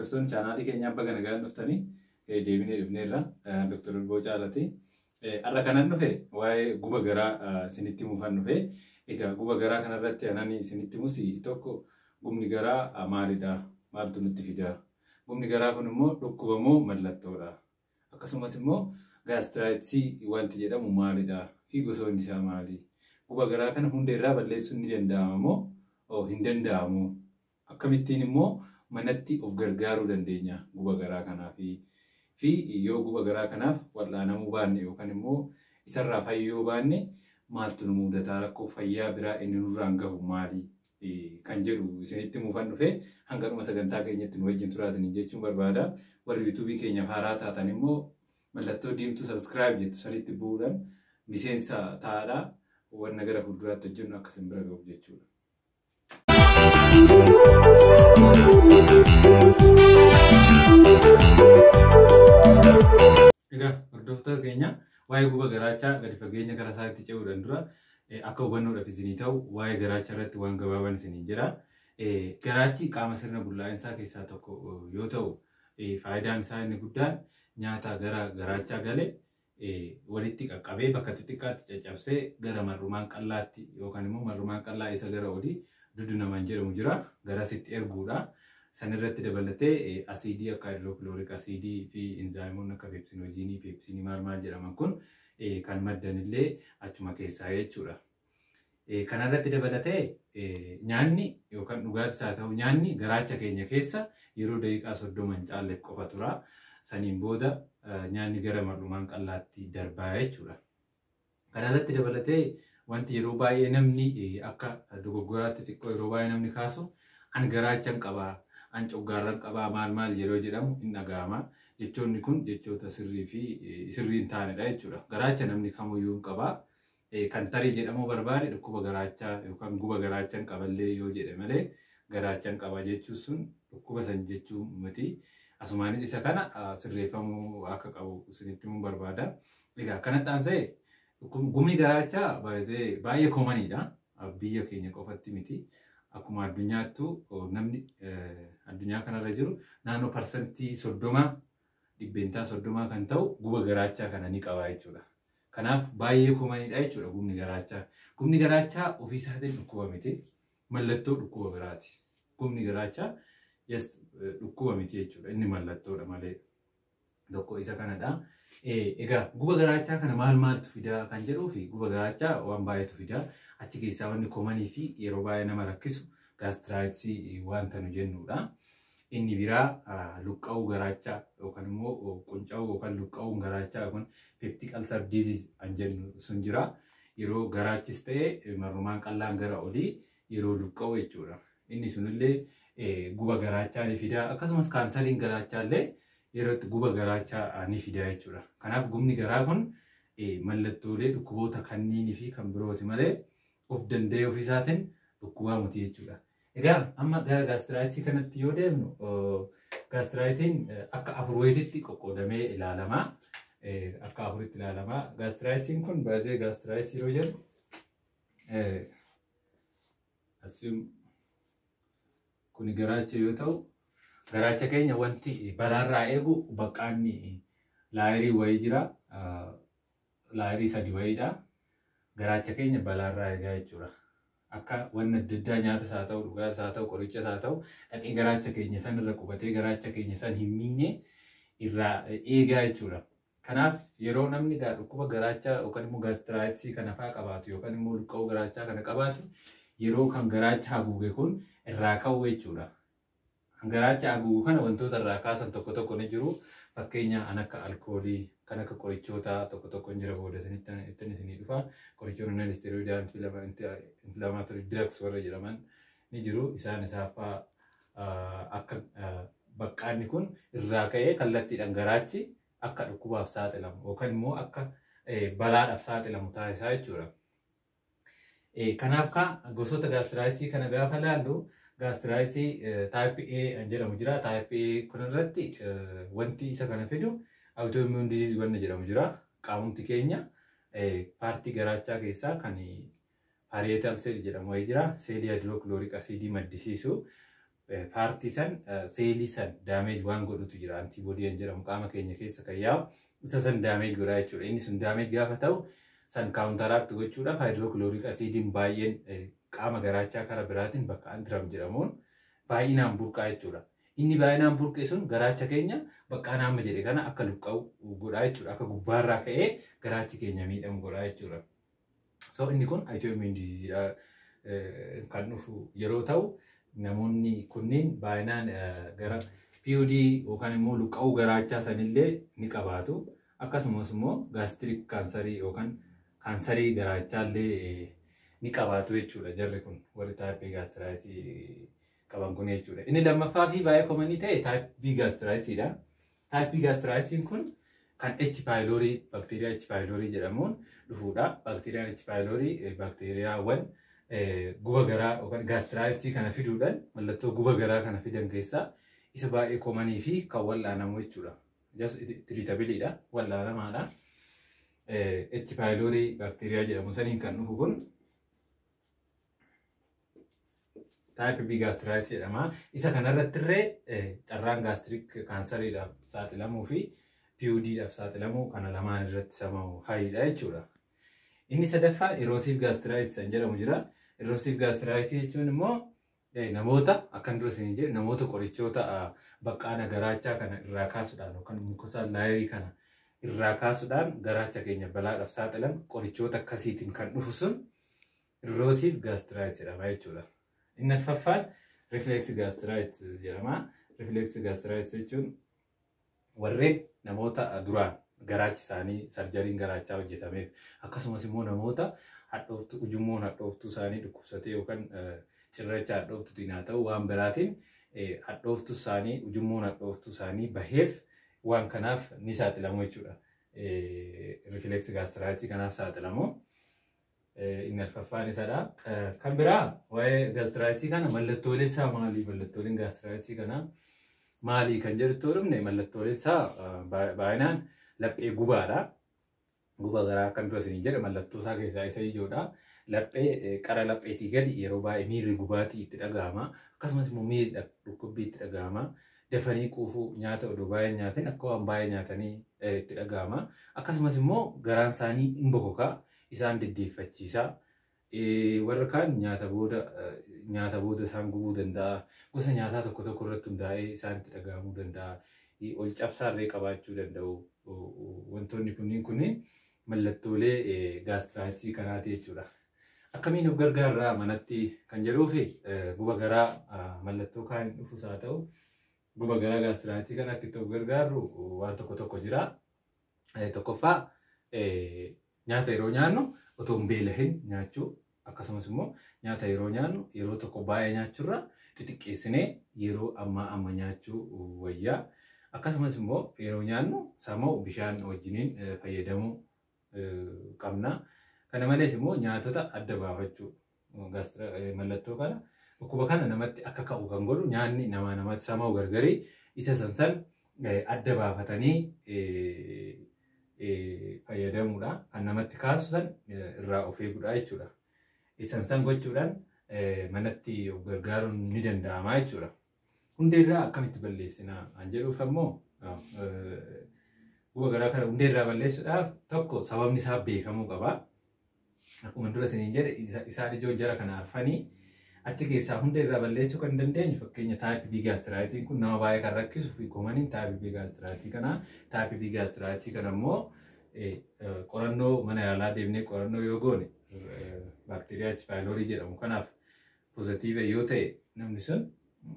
Hordoftoonni chaanaalii keenyaa baga nagaan dhuftanii deebinee dhufneerra. Dr. Ulboo Caalati. Har'a kanan dhufe waa'ee guba garaa isinitti himuufan dhufe. Egaa guba garaa kanarratti anan isinitti himus tokko, gubni garaa maalidha? Maaltu nutti fida? Gubni garaa kun immoo dhukkuba moo mallattoodha? Akkasumas immoo gaastiraayitsii wanti jedhamu maalidha? Fi gosoonni isaa maali? Guba garaa kana hunda irraa balleessuun ni danda'ama moo hin danda'amu? Akkamittiin immoo manatti of gargaaruu dandeenya guba garaa kanaa fi yoo guba garaa kanaaf wal'aanamuu baanne yookaan immoo isarraa fayyuu baanne maaltu nu mudataa, rakkoo fayyaa biraa inni nurraan gahu maali kan jedhu isinitti himuufan dhufe. Hanga dhuma sagantaa keenyatti nu wajjin turaa isiniin jechuun barbaada. Warri yuutuubii keenyaaf haaraa taatan immoo mallattoo diimtuu subscribe jettu sanitti bu'uudhaan miseensa ta'aadha. Wanna gara fuulduraatti hojjennu akka isin bira gahuuf jechuudha. Egaa hordoftoota keenya, waa'ee guba garaachaa gadi fageenya gara isaatti ce'uudhaan dura akka hubannoodhaaf isinii ta'u waa'ee garaacha irratti waan gabaabaan isiniin jira. Garaachi qaama sirna bullaa'insaa keessaa tokko yoo ta'u, faayidaan isaa inni guddaan nyaata gara garaachaa gale walitti qaqqabee bakka xixiqqaatti caccabsee gara marrumaan qal'aatti yookaan immoo marrumaan qal'aa isa gara olii dudunaman jedhamu jira, garasitti erguudha. Sanirratti dabalatee asiidii akka hydrochloric asiidii fi inzaayimoonni akka peepsinojiinii, peepsinii maal maal jedhaman kun kan maddanillee achuma keessaa jechuudha. Kanarratti dabalatee nyaanni yookaan dhugaatis haa ta'u nyaanni garaacha keenya keessa yeroo daqiiqaa 30 hin caalleef qofa tura. Saniin booda nyaanni gara marrumaan qal'aatti darbaa jechuudha. Kanarratti dabalatee wanti yeroo baay'ee namni akka dogoggoraatti xiqqoo yeroo baay'ee namni kaasu, an garaachan qabaa, an coggaarran qabaa, maal maal yeroo jedhamu hin dhaga'ama. Jechoonni kun jechoota sirrii fi sirrii hin taanedha jechuudha. Garaacha namni kamuyyuu hin qabaa. Kan tarii jedhamuu barbaade dhukkuba garaachaa yookaan guba garaachan qaballee yoo jedhe malee garaachan qaba jechuun sun dhukkuba san jechuu miti. Asumaanis isa kana sirreeffamuu akka qabu isinitti himuu barbaada. Egaa kanatti aansee gubni garaachaa baay'ee commoniidha. Biyya keenya qofatti miti. Akkuma addunyaattu namni addunyaa kanarra jiru naannoo 30%, 30% kan ta'u guba garaachaa kana ni qaba jechuudha. Kanaaf baay'ee commoniidha jechuudha gubni garaachaa. Gubni garaachaa ofiisaatiin dhukkuba miti. Mallattoo dhukkuba biraati. Gubni garaachaa just dhukkuba miti jechuudha. Inni mallattoodha malee. Tokko isa kanadha. Egaa guba garaachaa kana maal maaltu fidaa kan jedhuu fi guba garaachaa waan baay'eetu fidaa. Achi keessaa wanni commonii fi yeroo baay'ee nama rakkisu gaastiraayitsii wanta nu jennudha. Inni biraa luqqa'uu garaachaa yookaan immoo qunca'uu yookaan luqqa'uun garaachaa yookaan peptic ulcer disease kan jennu sun jira. Yeroo garaachis ta'e marrumaan qal'aan gara olii yeroo luqqa'u jechuudha. Inni sunillee guba garaachaa ni fida. Akkasumas kaansariin garaachaa illee yeroo itti guba garaachaa ni fida jechuudha. Kanaaf gubni garaa kun mallattoolee dhukkuboota kanniinii fi kan birooti malee of danda'ee ofiisaatiin dhukkubaa miti jechuudha. Egaa amma gara gaastiraayitii kanatti yoo deemnu, gaastiraayitiin akka afur wayiititti qoqqoodamee ilaalama. Akka afuritti ilaalama. Gaastiraayitiin kun baay'ee gaastiraayitsii yoo jedhu, assume kuni garaacha yoo ta'u, garaacha keenya wanti balaarraa eegu baqqaanni layerii wayii jira. Layerii sadi wayiidha. Garaacha keenya balaarraa eegaa jechuudha. Akka wanni adda addaa, nyaatas haa ta'u, dhugaatis haa ta'u, qorichas haa ta'u, dhaqee garaacha keenya san irra qubatee garaacha keenya san hin miine irraa eegaa jechuudha. Kanaaf yeroo namni dhukkuba garaachaa yookaan immoo gaastiraayitisii kana fa'aa qabaatu yookaan immoo luqqa'uu garaachaa kana qabaatu, yeroo kan garaacha haguuge kun irraa ka'u jechuudha. Kan garaacha haguugu kana wantoota irraa kaasan tokko tokko ni jiru. Fakkeenya kan akka alkoolii, kan akka qorichoota tokko tokko ni jira, booda isinitti isinii dhufa. Qorichoonni non steroidal inflammatory drugs warra jedhaman ni jiru. Isaan isaa fa'aa akka baqqaanni kun irraa ka'ee kallattiidhaan garaachi akka dhukkubaaf saaxilamu yookaan immoo akka balaadhaaf saaxilamu taasisaa jechuudha. Kanaaf gosoota gaastiraayitii kana gaafa laallu, gaastiraayitii type A jedhamu jira. Type A kanarratti wanti isa kana fidu autoimmune disease wanna jedhamu jira. Qaamumti keenya paartii garaachaa keessaa kan parietal cell jedhamu wayii jira. Seelii hydrochloric acidii maddisiisu. Paartii san, seelii san damage waan godhutu jira. Antibody jedhamu qaama keenya keessa kan yaa'u isa san damage godhaa jechuudha. Inni sun damage gaafa ta'u san counteract gochuudhaaf hydrochloric acidiin baay'een qaama garaachaa karaa biraatiin bakka antrum jedhamuun baay'inaan burqaa jechuudha. Inni baay'inaan burqe sun garaacha keenya bakka amma jedhe kana akka luqqa'u godhaa jechuudha. Akka gubbaarraa ka'ee garaachi keenya miidhamu godhaa jechuudha. So inni kun autoimmune disease kan dhufu yeroo ta'u, namoonni kunniin baay'inaan gara PUD yookaan immoo luqqa'uu garaachaa sanillee ni qabaatu. Akkasumas immoo gastric cancerii yookaan kaansarii garaachaallee ni qabaatu jechuudha. Jarri kun warri type A gastritisii qaban kun jechuudha. Inni lammaffaa fi baay'ee commonii ta'e type B gastritisiidha. Type B gastritisiin kun kan H. pylori, baakteeriyaa H. pylori jedhamuun dhufuudha. Baakteeriyaan H. pylori baakteeriyaawwan guba garaa yookaan gastritisii kana fiduudhaan mallattoo guba garaa kana fidan keessaa isa baay'ee commonii fi kan wal'aanamu jechuudha. Treatableiidha, wal'aanamaadha. H. pylori baakteeriyaa jedhamu saniin kan dhufu kun type B gastritis jedhama. Isa kanarratti illee carraan gastric canceriidhaaf saaxilamuu fi PUDdhaaf saaxilamuu kana lamaan irratti samamu highdha jechuudha. Inni sadaffaan erosive gastritis kan jedhamu jira. Erosive gastritis jechuun immoo namoota akkan dura isin jedhe namoota qorichoota baqqaana garaachaa kana irraa kaasuudhaan yookaan mucosal layerii kana irraa kaasuudhaan garaacha keenya balaadhaaf saaxilan, qorichoota akkasiitiin kan dhufu sun erosive gastritis jedhama jechuudha. Inni arfaffaan reflux gastritis jedhama. Reflux gastritis jechuun warreen namoota duraan garaachi isaanii surgeryn garaachaa hojjetameef, akkasumas immoo namoota hadhooftuu, ujummoon hadhooftuu isaanii dhukkubsatee yookaan cirracha hadhooftuutiin haa ta'u waan biraatiin hadhooftuu isaanii, ujummoon hadhooftuu isaanii baheef, waan kanaaf ni saaxilamu jechuudha. Reflux gastritisii kanaaf saaxilamu. Inni arfaffaan isadha. Kan biraa waa'ee gastritisii kana, mallattoolee isaa maali? Mallattooleen gastritisii kana maali kan jedhutti dhufne, mallattooleen isaa baay'inaan laphee gubaadha. Guba garaa kan dura isin jedhe mallattoo isaa keessaa isa ijoodha. Laphee qara lapheetii gadi yeroo baay'ee miirri gubaatii itti dhaga'ama. Akkasumas immoo miirri dhukkubbii itti dhaga'ama. Dafanii quufuu, nyaata odoo baay'ee nyaatin akka waan baay'ee nyaatanii itti dhaga'ama. Akkasumas immoo garaan isaanii hin bokokaa, isaan deddeeffachiisa. Warra kaan nyaata booda isaan gubuu danda'a. Gosa nyaataa tokko tokko irratti hundaa'ee isaan itti dhaga'amuu danda'a. Ol cabsaarree qabaachuu danda'u. Wantoonni kunniin mallattoolee gastritisii kanaati jechuudha. Akkamiin of gargaarraa manatti kan jedhuu fi guba garaa mallattoo kaan dhufus haa ta'u, guba garaa gastritisii kana akka itti of gargaarru waan tokko tokko jira. Tokkoffaa, nyaata yeroo nyaannu otoo hin beelahin nyaachuu, akkasumas immoo nyaata yeroo nyaannu yeroo tokko baay'ee nyaachuurra xixiqqeessinee yeroo ammaa amma nyaachuu wayyaa. Akkasumas immoo yeroo nyaannu sammuu bishaan wajjiniin fayyadamuu qabna. Kana malees immoo nyaatota adda baafachuu, mallattoo kana, dhukkuba kana namatti akka ka'u kan godhu nyaanni namaa namatti sama'u gargarii, isa san adda baafatanii fayyadamuudha. Kan namatti kaasu san irraa of eeguudha jechuudha. Isan san gochuudhaan manatti of gargaaruun ni danda'ama jechuudha. Hundeerraa akkamitti balleessina kan jedhuuf ammoo, guba garaa kana hundeerraa balleessuudhaaf tokko sababni isaa beekamuu qaba. Akkuma dura isiniin jedhe, isaan ijoo jara kana arfanii achi keessaa hundeerraa balleessuu kan dandeenyu, fakkeenya type B gastritisiin kun nama baay'ee kan rakkisu fi commoniin type B gastritisii kana. Type B gastritisii kana immoo qorannoo mana yaalaa deemnee qorannoo yoo goone, baakteeriyaa H. pylori jedhamu kanaaf positive yoo ta'e, namni sun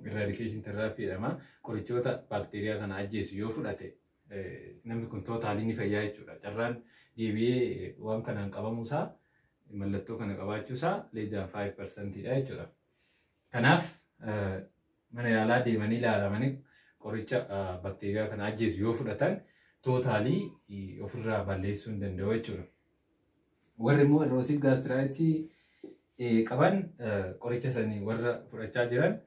eradication therapy jedhama. Qorichoota baakteeriyaa kana ajjeesu yoo fudhate, namni kun totally ni fayyaa jechuudha. Carraan deebi'ee waan kanaan qabamuusaa, mallattoo kana qabaachuusaa less than 5% dha jechuudha. Kanaaf mana yaalaa deemanii ilaalamanii qoricha baakteeriyaa kana ajjeesu yoo fudhatan totally ofirraa balleessuu hin danda'u jechuudha. Warri immoo erosive gastritisii qaban, qoricha sanii warra fudhachaa jiran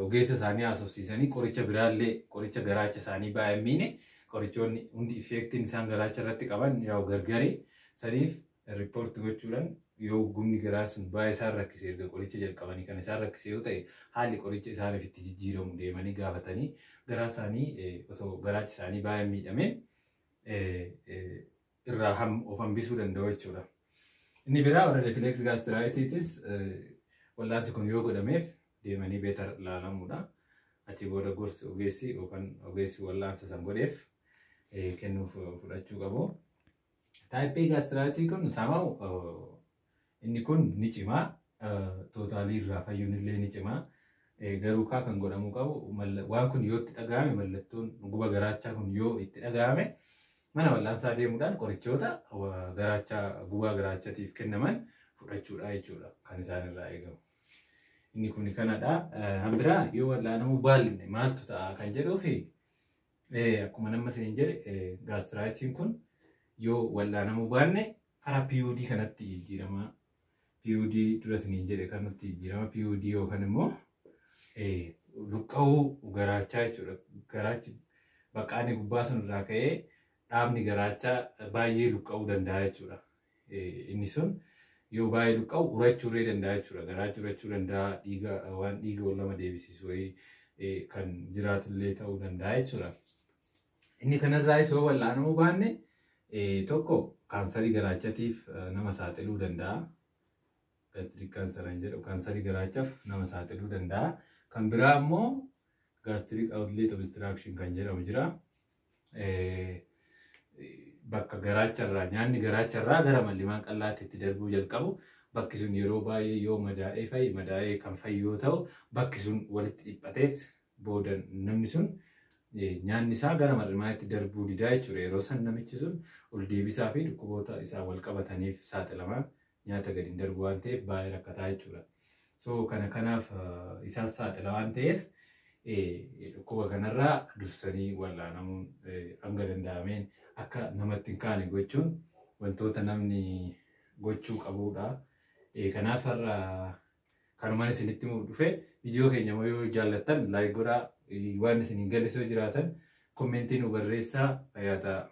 ogeessa isaanii haasofsiisanii, qoricha biraallee, qoricha garaacha isaanii baay'ee miine, qorichoonni hundi effectiin isaan garaacha irratti qaban yaa'u gargari, saniif report gochuudhaan Yoo gubni garaa sun baay'ee isaan rakkise, erga qoricha jalqabanii kan isaan rakkise yoo ta'e, haalli qoricha isaaniif itti jijjiiramu deemanii gaafatanii garaa isaanii otoo garaachi isaanii baay'ee miidhameen irraa of hambisuu danda'u jechuudha. Inni biraa warra reflux gastritisis wal'aansi kun yoo godhameef deemanii better ilaalamuudha. Achi booda gorsi ogeessi yookaan ogeessi wal'aansa san godheef kennuuf fudhachuu qabu. Type A gastritis kun somehow inni kun ni cimaa. Totally irraa fayyuun illee ni cimaa. Garuu kaa kan godhamuu qabu, waan kun yoo itti dhagahame, mallattoon guba garaachaa kun yoo itti dhagahame, mana wal'aansaa deemuudhaan qorichoota garaachaa gubaa garaachatiif kennaman fudhachuudha jechuudha kan isaan irraa eegamu. Inni kun kanadha. Hanbiraa yoo wal'aanamuu baallinne maaltu ta'a kan jedhuu fi akkuma nama isiniin jedhe, gastritisiin kun yoo wal'aanamuu baanne karaa PUD kanatti jijjiirama. PUD dura isiniin jedhe kanatti jijjiirama. PUD yookaan immoo luqqa'uu garaachaa jechuudha. Garaachi baqqaanni gubbaa sun irraa ka'ee dhaabni garaachaa baay'ee luqqa'uu danda'a jechuudha. Inni sun yoo baay'ee luqqa'u urachuu illee danda'a jechuudha. Garaachi urachuu danda'a, dhiiga waan dhiiga ol lama deebisisu wayii kan jiraatullee ta'uu danda'a jechuudha. Inni kanarraas yoo wal'aanamuu baanne, tokko kaansarii garaachatiif nama saaxiluu danda'a. Gastric cancer jedhu, kaansarii garaachaaf nama saaxiluu danda'a. Kan biraa immoo gastric outlet obstruction kan jedhamu jira. Bakka garaacharraa nyaanni garaacharraa gara mallimaan qal'aatti itti darbuu jalqabu, bakki sun yeroo baay'ee yoo madaa'ee fayyi, madaa'ee kan fayyu yoo ta'u, bakki sun walitti dhiphateet booda namni sun nyaanni isaa gara mar'imaatti darbuu didaa jechuudha. Yeroo san namichi sun ol deebisaa fi dhukkuboota isaa wal qabataniif saaxilama, nyaata gadi hin darbu waan ta'eef baay'ee rakkataa jechuudha. So kana kanaaf isaan saaxila waan ta'eef, dhukkuba kanarraa dursanii wal'aanamuun hanga danda'ameen akka namatti hin kaane gochuun wantoota namni gochuu qabudha. Kanaaf har'a kanumaan isinitti himuuf dhufe. Viidiyoo keenya immoo yoo jaallattan like godhaa, waan isin hin galle yoo jiraatan comment nu barreessaa. Fayyaa ta'a.